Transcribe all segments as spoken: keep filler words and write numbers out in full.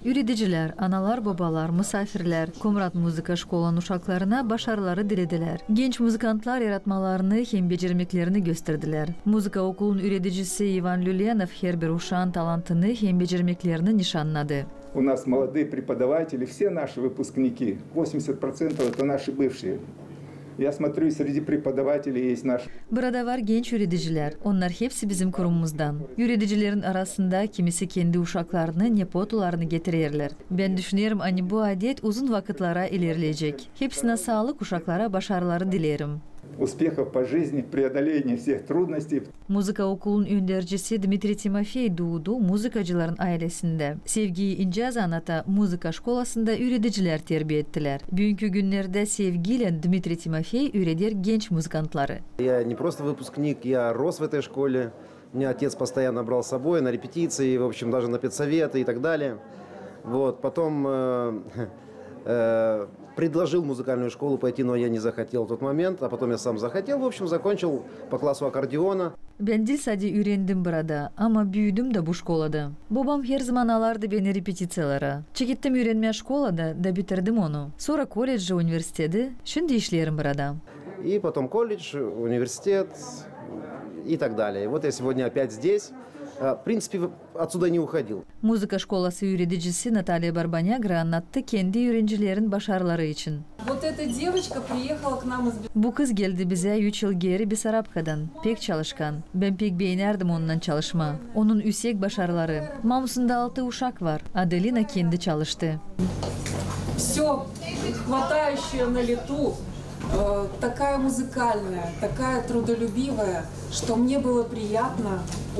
Üüredicilär, analar-bobalar, musaafirlär Komrat muzıka şkolanın uşaklarına başarıları diledilär. Genç muzıkantlar yaratmalarını hem becermeklerini gösterdilär. Muzıka okulun üüredicisi İvan Lülyanov herbir uşaan talantını hem becermeklerini nişannadı. У нас молодые преподаватели, все наши выпускники, восемьдесят процентов это наши бывшие. Я смотрю, и среди преподавателей есть наши. Burada var genç üüredicilär, onnar hepsi bizim kurumumuzdan. Üüredicilerin arasında kimisi kendi uşaklarını, nepotularını getirerlär. Bän düşünerim, ani bu adet uzun vakıtlara ilerleyecek. Hepsinä saalık, uşaklara başarıları dileerim. Успехов по жизни, преодоления всех трудностей. Muzıka okulun öndercisi Dmitriy Timofey duudu muzıkacıların aylesindä. Sevgiyi incä zanaata muzıka şkolasında üüredicilär terbiya ettilär. Büünkü günnerdä sevgiylän Dmitriy Timofey üüreder genç muzıkantları. Я не просто выпускник, я рос в этой школе. Меня отец постоянно брал с собой на репетиции, в общем, даже на педсоветы и так далее. Вот, потом э, э, предложил музыкальную школу пойти, но я не захотел в тот момент, а потом я сам захотел, в общем, закончил по классу аккордеона. Bän diil sade üürendim burada, ama büüdüm dä bu şkolada. Bobam herzaman alardı beni repetiţiyalara. Çekettim üürenmää şkolada da bitirdim onu. Sora kolledži, universiteti, şindi işleerim burada. И потом колледж, университет и так далее. Вот я сегодня опять здесь. А, в принципе, в- отсюда не уходил. Muzıka şkolası üüredicisi Natalya Barbanyagra annattı kendi üürencilerin başarıları için. Вот эта девочка приехала к нам из Бе- Bu kız geldi bizä üç yıl geeri Besarabkadan. Pek çalışkan. Bän pek beenärdim onunnan çalışmaa. Onun üüsek başarıları. Mamusunda altı uşak var. Adelina kendi çalıştı. Всё, хватающее на лету, э, такая музыкальная, такая трудолюбивая, что мне было приятно,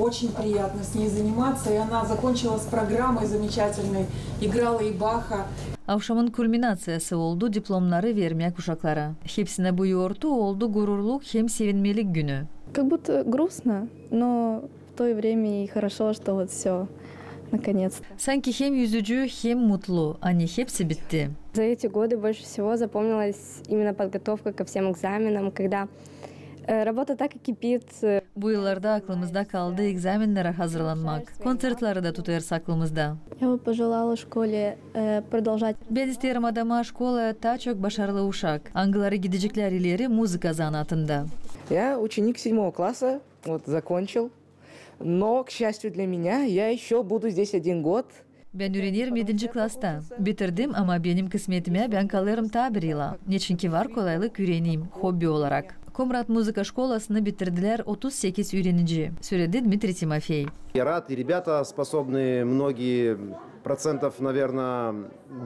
очень приятно с ней заниматься, и она закончила с программой замечательной, играла и Баха. Avşamın kulminaţiyası oldu diplomnarı vermäk uşaklara. Hepsinä bu yortu oldu gururluk hem sevinmelik günü. Как будто грустно, но в то и время и хорошо, что вот всё, наконец-то. Sanki hem üzücü, hem mutlu, ani hepsi bitti. За эти годы больше всего запомнилась именно подготовка ко всем экзаменам, когда э, работа так и кипит. Э, Bu yıllarda aklımızda kaldı egzamennerä hazırlanmak. Konţertları da tutêrız aklımızda. Я бы пожелала школе, э, продолжать. Bän isteerim adama şkolaya taa çok başarılı uşak, angıları gideceklär ileri muzıka zanaatında. Я ученик седьмого класса, вот закончил. Но, к счастью для меня, я ещё буду здесь один год. Bän üürenerim edinci klasta. Bitirdim, ama benim kısmetimä bän kalêrım taa bir yıla. Neçinki var kolaylık üüreneyim, hobbi olarak. Komrat muzıka şkolasını bitirdilär otuz sekiz üürenici, söledi Dmitriy Timofey. Я рад, и ребята способные, многие, процентов, наверное,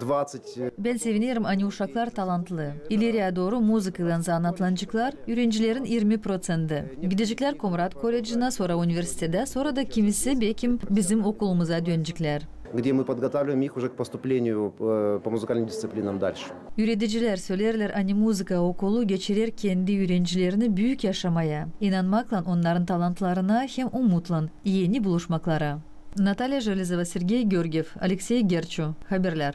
двадцать. Bän sevinerim, ani uşaklar talantlı. İleriyä dooru muzıkaylan zanaatlanaceklar, üürencilerin irmi proţenti. Gideceklär Komrat kolledžinä, sora universitetä, sora da kimisi, bekim, bizim okulumuza döneceklär. Где мы подготавливаем их уже к поступлению, э, по музыкальным дисциплинам дальше. Üüredicilär söleerlär, ani muzıka okulu geçirer kendi üürencilerini büük yaşamaya, inanmaklan onnarın talantlarına hem umutlan eni buluşmaklara. Natalya Jelezova, Sergey Georgiev, Aleksey Gerçu, Haberlär.